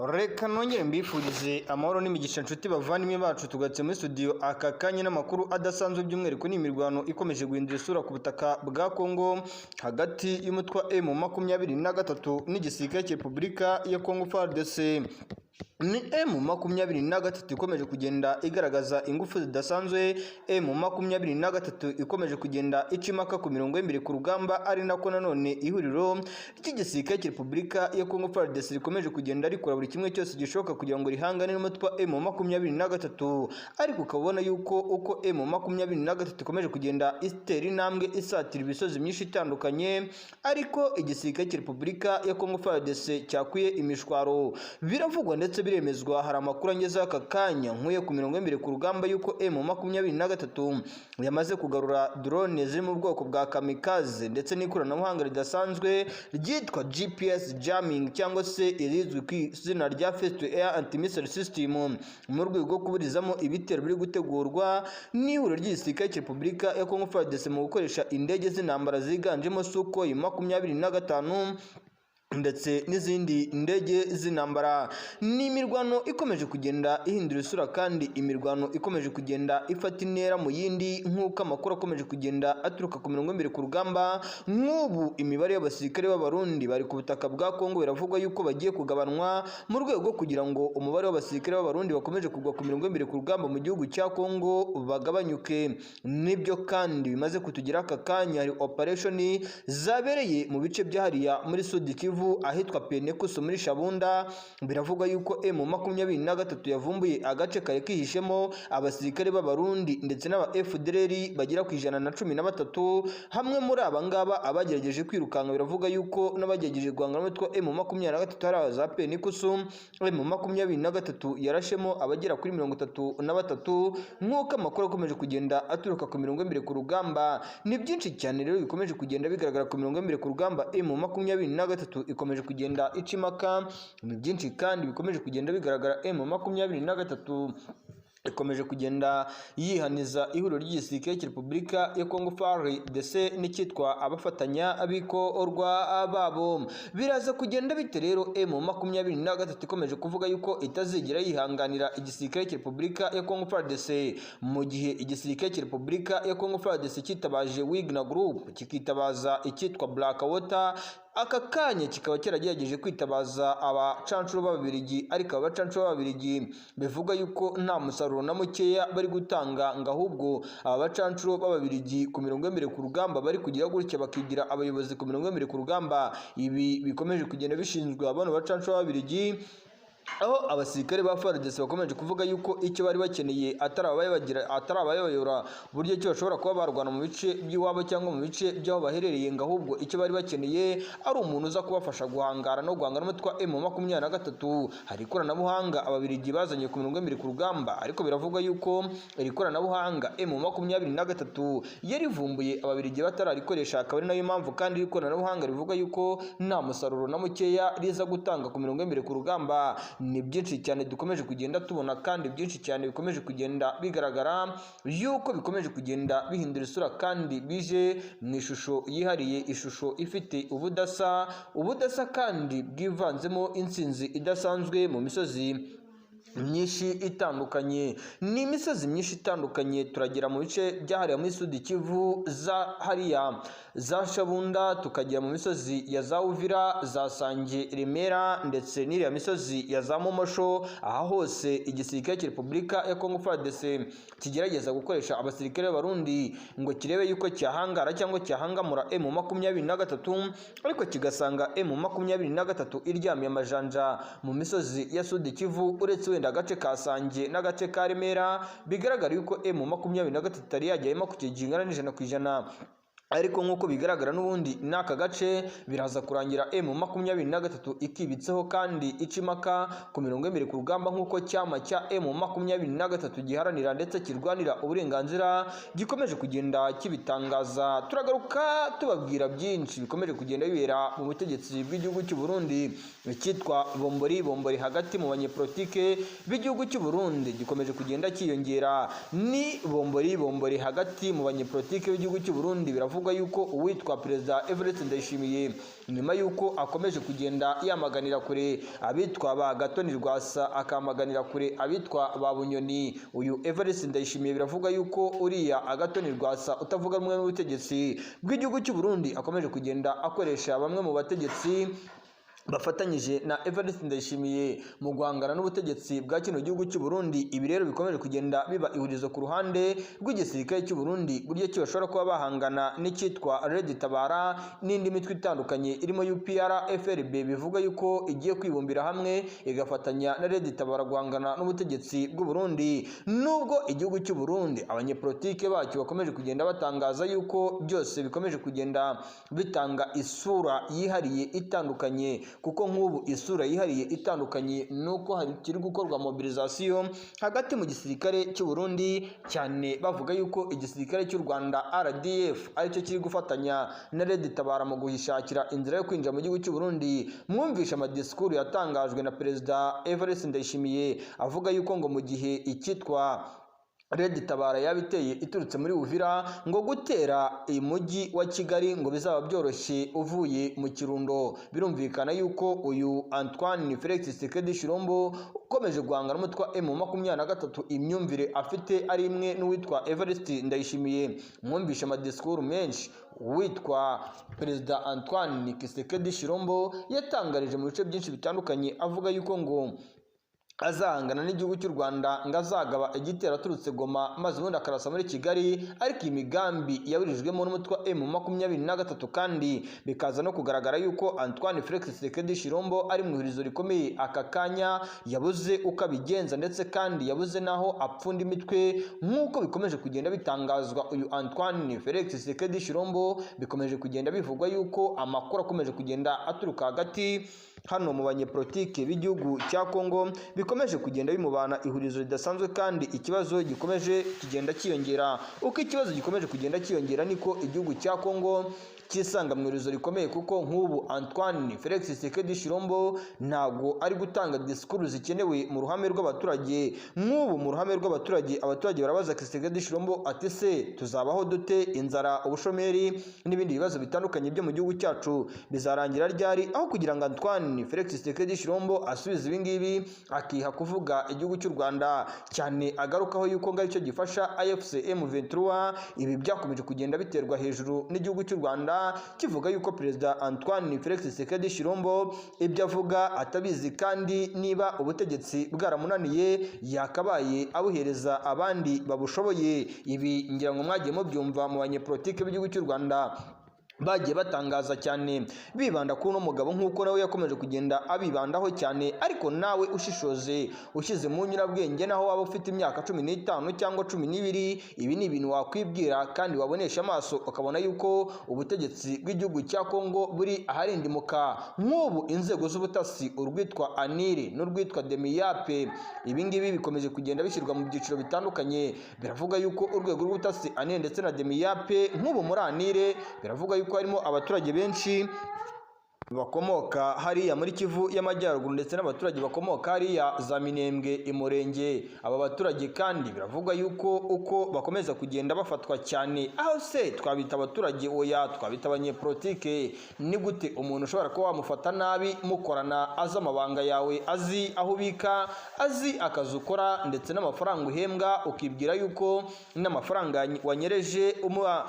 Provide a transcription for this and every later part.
Reka nongere mbifurize amahoro n'imigisha, nshuti bavandimwe bacu. Tugatse muri studio aka kanya n'amakuru adasanzwe, by'umwihariko ni imirwano ikomeje guhindura isura ku butaka bwa Congo hagati y'umutwe wa M23 n'igisirikare cya Repubulika ya Congo FARDC. Ni M23 ikomeje kugenda igaragaza ingufu zidasanzwe, M23 ikomeje kugenda ica impaka ku mirongo y'imbere ku rugamba, ari nako nanone ihuriro ry'igisirikare cya Repubulika ya Congo FARDC rikomeje kugenda rikora buri kimwe cyose gishoboka kugira ngo rihangane n'umutwe wa M23. Ariko ukabona yuko uko M23 ikomeje kugenda itera intambwe isatira imisozi myinshi itandukanye, ariko igisirikare cya Repubulika ya Congo FARDC cyakwiye imishwaro. Biravugwa ndetse biremezwa, hari amakuru angezeho aka kanya nkuye ku mirongo y'imbere ku rugamba yuko M23 yamaze kugarura drone ziri mu bwoko bwa kamikaze ndetse n'ikoranabuhanga ridasanzwe ryitwa GPS jamming, cyangwa se irizwi ku izina rya Surface to Air Anti-Missile System, mu rwego rwo kuburizamo ibitero biri gutegurwa n'ihuriro ry'igisirikare cya Repubulika ya Congo FARDC mu gukoresha indege z'intambara ziganjemo Sukhoi 25 ndetse n'izindi ndege z'intambara. Ni imirwano ikomeje kugenda ihindura isura, kandi imirwano ikomeje kugenda ifata intera mu yindi, nk'uko amakuru akomeje kugenda aturuka ku mirongo y'imbere ku rugamba. Nk'ubu imibare y'abasirikare b'Abarundi bari ku butaka bwa Kongo biravugwa yuko bagiye kugabanwa mu rwego rwo kugira ngo umubare w'abasirikare b'Abarundi bakomeje kugwa ku mirongo y'imbere ku rugamba mu gihugu cya Kongo bagabanyuke. Nibyo kandi bimaze kutugera aka kanya, hari operation zabereye mu bice byahariya muri Sud Kivu, ahitwa Penekuso muri Shabunda. Biravugwa yuko M23 yavumbuye agace kari kihishemo abasirikare b'Abarundi ndetse n'aba FDLR bagera ku 113. Hamwe muri aba ngaba abagerageje kwirukanka, biravuga yuko n'abagerageje guhangana n'umutwe wa M23 hari za Penekuso, M23 yarashemo abagera kuri 33, nk'uko amakuru akomeje kugenda aturuka ku mirongo y'imbere ku rugamba. Ni byinshi cyane rero bikomeje kugenda bigaragara ku mirongo y'imbere ku rugamba. M23 ikomeje kugenda ica impaka. Ni byinshi kandi bikomeje kugenda bigaragara. M23 ikomeje kugenda yihaniza ihuriro ry'igisirikare cya Repubulika ya Congo FARDC n'icyitwa abafatanya bikorwa babo. Biraza kugenda bite rero? M23 ikomeje kuvuga yuko itazigera yihanganira igisirikare cya Repubulika ya Congo FARDC, mu gihe igisirikare cya Repubulika ya Congo FARDC cyitabaje Wagner Group, kikitabaza icyitwa Blackwater, aka kanya kikaba cyaragerageje kwitabaza abacancuro b'Ababiligi, ariko aba bacancuro b'Ababiligi bivuga yuko nta musaruro na mukeya bari gutanga, ngo ahubwo aba bacancuro b'Ababiligi ku mirongo y'imbere ku rugamba bari kugira gutya bakigira abayobozi ku mirongo y'imbere ku rugamba. Ibi bikomeje kugenda bishinzwe bano bacancuro b'Ababiligi, aho abasirikare ba FARDC bakomeje kuvuga yuko icyo bari bakeneye atari ababagira, atari ababayobora uburyo ki bashobora kuba barwana mu bice by'iwabo cyangwa mu bice by'aho baherereye, ngo ahubwo icyo bari bakeneye ari umuntu uza kubafasha guhangara no guhangana n'umutwe wa M23. Hari ikoranabuhanga Ababiligi bazanye ku mirongo y'imbere ku rugamba, ariko biravugwa yuko iri koranabuhanga M23 yarivumbuye Ababiligi batararikoresha, akaba ari nayo mpamvu kandi iri koranabuhanga rivuga yuko nta musaruro na mukeya riza gutanga ku mirongo y'imbere ku rugamba. Ni byinshi cyane dukomeje kugenda tubona, kandi byinshi cyane bikomeje kugenda bigaragara yuko bikomeje kugenda bihindura isura, kandi bije mu ishusho yihariye, ishusho ifite ubudasa, ubudasa kandi bwivanzemo intsinzi idasanzwe mu misozi myinshi itandukanye. Ni imisozi myinshi itandukanye, turagera mu bice byahariwe muri Sud Kivu, za hariya za Shabunda, tukagera mu misozi ya za Uvira, za Sange, Remera, ndetse n'iriya misozi ya za Momosho. Aha hose igisirikare cya Repubulika ya Congo FARDC kigerageza gukoresha abasirikare b'Abarundi ngo kirebe yuko cyahangara cyangwa cyahangamura M23, ariko kigasanga M23 iryamiye amajanja mu misozi ya Sud Kivu, uretse wenda agace ka Sange n'agace ka Remera bigaragara yuko M23 itari yajyamo ku kigero kingana n'100%. Ariko nk'uko bigaragara n'ubundi n'aka gace biraza kurangira M23 ikibitseho kandi ica impaka ku mirongo y'imbere ku rugamba, nk'uko cyama cya M23 giharanira ndetse kirwanira uburenganzira gikomeje kugenda kibitangaza. Turagaruka tubabwira byinshi bikomeje kugenda bibera mu butegetsi bw'igihugu cy'u Burundi. Icyitwa bombori bombori hagati mu banyepolitike b'igihugu cy'u Burundi gikomeje kugenda cyiyongera. Ni bombori bombori hagati mu banyepolitike b'igihugu cy'u Burundi. Biravugwa Biravugwa yuko uwitwa Perezida Evariste Ndayishimiye, nyuma yuko akomeje kugenda yamaganira kure abitwa ba Gatoni Rwasa, akamaganira kure abitwa ba Bunyoni, uyu Evariste Ndayishimiye biravugwa yuko uriya Agatoni Rwasa utavuga rumwe n'ubutegetsi bw'igihugu cy'u Burundi akomeje kugenda akoresha bamwe mu bategetsi bafatanyije na Evariste Ndayishimiye mu guhangana n'ubutegetsi bwa kino gihugu cy'u Burundi. Ibi rero bikomeje kugenda biba ihurizo ku ruhande rw'igisirikare cy'u Burundi, buryo ki bashobora kuba bahangana n'icyitwa Red Tabara n'indi mitwe itandukanye irimo UPR FRB, bivuga yuko igiye kwibumbira hamwe igafatanya na Red Tabara guhangana n'ubutegetsi bw'u Burundi. Nubwo igihugu cy'u Burundi abanyepolitike bacyo bakomeje kugenda batangaza yuko byose bikomeje kugenda bitanga isura yihariye itandukanye, kuko nk'ubu isura yihariye itandukanye nuko hakiri gukorwa mobilisation hagati mu gisirikare cy'u Burundi, cyane bavuga yuko igisirikare cy'u Rwanda RDF aricyo kiri gufatanya na Red Tabara mu guhishakira inzira yo kwinjira mu gihugu cy'u Burundi. Mwumvishe amadisikuru yatangajwe na Perezida Evariste Ndayishimiye avuga yuko ngo mu gihe icyitwa Red Tabara yaba iteye iturutse muri Uvira, ngo gutera umujyi wa Kigali ngo bizaba byoroshye uvuye mu Kirundo. Birumvikana yuko uyu Antoine Felix Tshisekedi Tshilombo ukomeje guhangana n'umutwe wa M23 imyumvire afite ari imwe n'uwitwa Evariste Ndayishimiye. Mwumvishe amadisikuru menshi uwitwa Perezida Antoine Tshisekedi Tshilombo yatangarije mu bice byinshi bitandukanye, avuga yuko ngo azahangana n'igihugu cy'u Rwanda, ngo azagaba igitero aturutse Goma maze ubundi akarasa muri Kigali. Ariko iyi migambi yaburijwemo n'umutwe wa M23, kandi bikaza no kugaragara yuko Antoine Felix Tshisekedi Tshilombo ari mu ihurizo rikomeye aka kanya, yabuze uko abigenza ndetse kandi yabuze naho apfunda imitwe, nk'uko bikomeje kugenda bitangazwa. Uyu Antoine Felix Tshisekedi Tshilombo bikomeje kugenda bivugwa yuko amakuru akomeje kugenda aturuka hagati hano mu banyepolitike b'igihugu cya Kongo bikomeje kugenda bimubana ihurizo ridasanzwe, kandi ikibazo gikomeje kugenda cyiyongera. Uko ikibazo gikomeje kugenda cyiyongera niko igihugu cya Kongo cyisanga mu ihurizo rikomeye, kuko nk'ubu Antoine Felix Tshisekedi Tshilombo ntabwo ari gutanga disikuru zikenewe mu ruhame rw'abaturage. Nk'ubu mu ruhame rw'abaturage, abaturage barabaza Tshisekedi Tshilombo ati: "Se tuzabaho dute? Inzara, ubushomeri n'ibindi bibazo bitandukanye byo mu gihugu cyacu bizarangira ryari?" Aho kugira ngo Antoine Felix Tshisekedi Tshilombo asubize ibi ngibi, akiha kuvuga igihugu cy'u Rwanda cyane, agarukaho yuko ngo aricyo gifasha AFC M23. Ibi byakomeje kugenda biterwa hejuru n'igihugu cy'u Rwanda, kivuga yuko Perezida Antoine Felix Tshisekedi Tshilombo ibyo avuga atabizi, kandi niba ubutegetsi bwaramunaniye yakabaye abuhereza abandi babushoboye. Ibi ngira ngo mwagiye mubyumva mu banyepolitike b'igihugu cy'u Rwanda, bagiye batangaza cyane bibanda kuri uno mugabo, nk'uko nawe yakomeje kugenda abibandaho cyane. Ariko nawe ushishoze, ushyize mu nyurabwenge, naho waba ufite imyaka 15 cyangwa 12, ibi ni ibintu wakwibwira kandi wabonesha amaso ukabona yuko ubutegetsi bw'igihugu cya Kongo buri aharindimuka. Nk'ubu inzego z'ubutasi, urwitwa ANIR n'urwitwa DEMIAP, ibi ngibi bikomeje kugenda bishyirwa mu byiciro bitandukanye. Biravuga yuko urwego rw'ubutasi ANIR ndetse na DEMIAP, nk'ubu muri ANIR biravuga yuko harimo abaturage benshi bakomoka hariya muri Kivu y'Amajyaruguru ndetse n'abaturage bakomoka hariya za Minembwe, Imurenge. Aba baturage kandi biravugwa yuko uko bakomeza kugenda bafatwa cyane, aho se twabita abaturage? Oya, twabita abanyepolitike. Ni gute umuntu ushobora kuba wamufata nabi mukorana, azi amabanga yawe, azi aho ubika, azi akazi ukora ndetse n'amafaranga uhembwa, ukibwira yuko n'amafaranga wanyereje umuha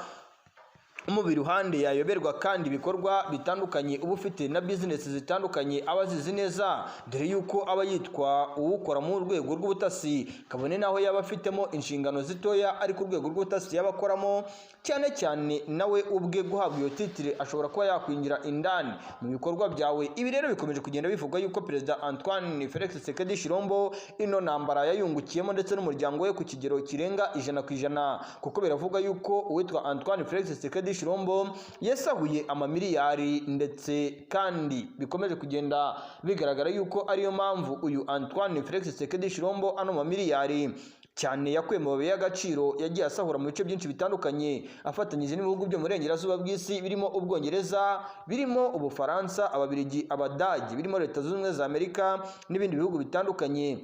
umubiri iruhande yayoberwa, kandi ibikorwa bitandukanye uba ufite na bizinesi zitandukanye aba azizi neza, dore yuko aba yitwa uwukora mu rwego rw'ubutasi, kabone n'aho yaba afitemo inshingano zitoya, ariko urwego rw'ubutasi yaba akoramo cyane cyane nawe ubwe guhabwa iyo titire ashobora kuba yakwinjira indani mu bikorwa byawe. Ibi rero bikomeje kugenda bivugwa yuko Perezida Antoine Felix Tshisekedi Tshilombo ino ntambara yayungukiyemo ndetse n'umuryango we ku kigero kirenga 100%, kuko biravuga yuko uwitwa Antoine Felix Tshisekedi Tshilombo yasahuye amamiliyari, ndetse kandi bikomeje kugenda bigaragara yuko ariyo mpamvu uyu Antoine Felix Tshisekedi Tshilombo ano mamiliyari cyane yakuye mu mabuye y'agaciro yagiye asahura mu bice byinshi bitandukanye, afatanyije n'ibihugu byo mu burengerazuba bw'isi, birimo Ubwongereza, birimo Ubufaransa, Ababiligi, Abadage, birimo Leta Zunze Ubumwe za Amerika n'ibindi bihugu bitandukanye.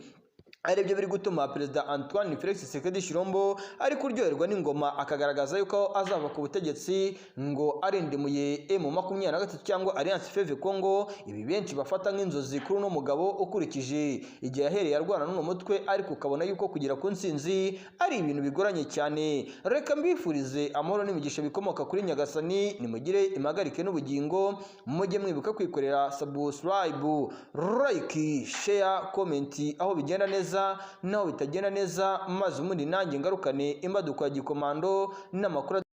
Aribyo biri gutuma Perezida Antoine Felix Tshisekedi Tshilombo ari kuryoherwa n'ingoma, akagaragaza yuko azava ku butegetsi ngo arindimuye M23 cyangwa Alliance Fleuve Congo. Ibi benshi bafata nk'inzozi kuri uno mugabo, ukurikije igihe yahereye arwana n'uno mutwe, ariko ukabona yuko kugera ku ntsinzi ari ibintu bigoranye cyane. Reka mbifurize amahoro n'imigisha bikomoka kuri Nyagasani. Nimugire impagarike n'ubugingo. Mujye mwibuka kwikorera subscribe, like, share, comment aho bigenda neza naho bitagenda neza, maze ubundi nanjye ngarukane imbaduko ya gikomando n'amakuru.